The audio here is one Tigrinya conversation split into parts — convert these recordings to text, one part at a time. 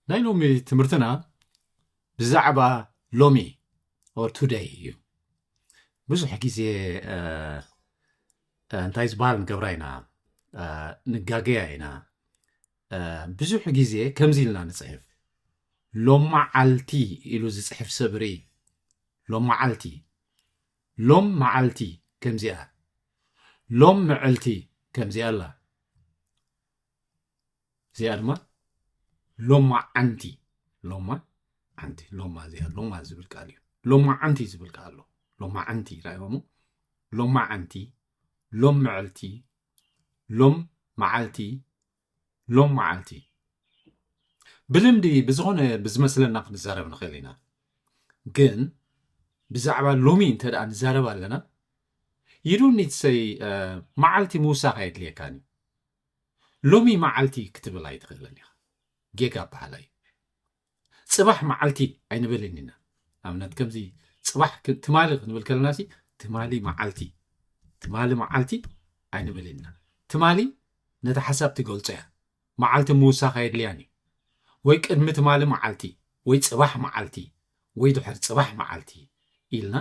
ናይ ሎሚ ትምህርትና ብዛዕባ ሎሚ or today እዩ። ብዙሕ ግዜ እንታይ ዝበሃል ንገብራ ኢና፣ ንጋገያ ኢና። ብዙሕ ግዜ ከምዚ ኢልና ንፅሕፍ። ሎማዓልቲ ኢሉ ዝፅሕፍ ሰብ ርኢ። ሎማዓልቲ፣ ሎም መዓልቲ ከምዚኣ፣ ሎም ምዕልቲ ከምዚኣ ኣላ። እዚኣ ድማ ሎማዓንቲ። ሎማ ዓንቲ፣ ሎማ፣ እዚኣ ሎማ ዝብል ቃል እዩ። ሎማዓንቲ ዝብል ቃል ኣሎ። ሎማዓንቲ ራእዮሞ። ሎማዓንቲ፣ ሎም ምዕልቲ፣ ሎም መዓልቲ፣ ሎም መዓልቲ። ብልምዲ ብዝኾነ ብዝመስለና ክንዛረብ ንኽእል ኢና። ግን ብዛዕባ ሎሚ እንተ ደኣ ንዛረብ ኣለና፣ you don't need to say መዓልቲ ምውሳኽ ኣየድልየካን እዩ። ሎሚ መዓልቲ ክትብል ኣይትኽእልን ኢኻ። ጌጋ ኣበሃህላ እዩ። ፅባሕ መዓልቲ ኣይንበልን ኢና። ኣብነት ከምዚ ፅባሕ ትማሊ ክንብል ከለና ሲ ትማሊ መዓልቲ፣ ትማሊ መዓልቲ ኣይንበልን ኢና። ትማሊ ነቲ ሓሳብ ትገልጾ እያ። መዓልቲ ምውሳኽ ኣየድልያን እዩ። ወይ ቅድሚ ትማሊ መዓልቲ፣ ወይ ፅባሕ መዓልቲ፣ ወይ ድሕሪ ፅባሕ መዓልቲ ኢልና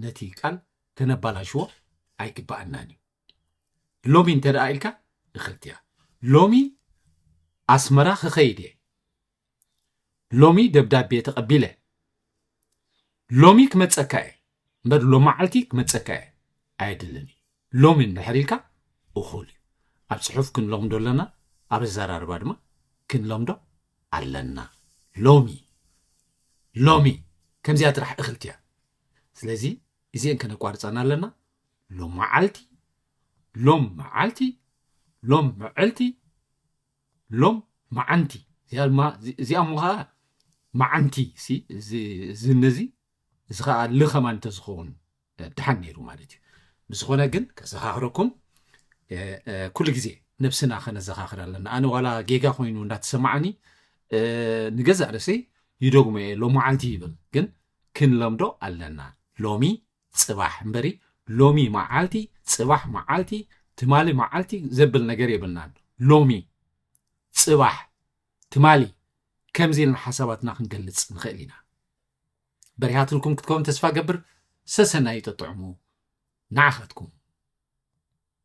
ነቲ ቃል ከነባላሽዎ ኣይግባኣናን እዩ። ሎሚ እንተ ደኣ ኢልካ እኽልቲ እያ። ሎሚ ኣስመራ ክኸይድ እየ። ሎሚ ደብዳቤ ተቐቢለ። ሎሚ ክመጸካ እየ እምበር ሎመዓልቲ ክመጸካ እየ ኣየድልን እዩ። ሎሚ እንድሕር ኢልካ እኹል እዩ። ኣብ ጽሑፍ ክንለምዶ ኣለና፣ ኣብ ኣዘራርባ ድማ ክንለምዶ ኣለና። ሎሚ፣ ሎሚ ከምዚኣ ጥራሕ እኽልቲ እያ። ስለዚ እዚአን ከነቋርጸን ኣለና። ሎመዓልቲ፣ ሎም መዓልቲ፣ ሎም ምዕልቲ፣ ሎም መዓንቲ። እዚኣ ድማ፣ እዚ-፣ እዚኣ እሞ ኸዓ መዓንቲ ሲ፣ እዚ፣ እዚ ነዚ፣ እዚ ኸዓ ል ከማን እንተዝኸውን ደሓን ነይሩ ማለት እዩ። ብዝኾነ ግን ከዘኻኽረኩም፣ እ፣ እ፣ ኩሉ ግዜ ነብስና ከነዘኻኽር ኣለና። ኣነ ዋላ ጌጋ ኮይኑ እንዳተሰማዓኒ፣ እ፣ ንገዛእ ርእሰይ ይደግሞ እየ፣ ሎመዓልቲ ይብል፣ ግን ክንለምዶ ኣለና። ሎሚ ጽባሕ እምበሪ፣ ሎሚ መዓልቲ፣ ጽባሕ መዓልቲ፣ ትማሊ መዓልቲ ዘብል ነገር የብልናን። ሎሚ፣ ጽባሕ፣ ትማሊ፣ ከምዚ ኢልና ሓሳባትና ክንገልጽ ንኽእል ኢና። በሪሃትልኩም ክትከውን ተስፋ ገብር። ሰሰናዩ ጠጥዕሙ ንዓኻትኩም።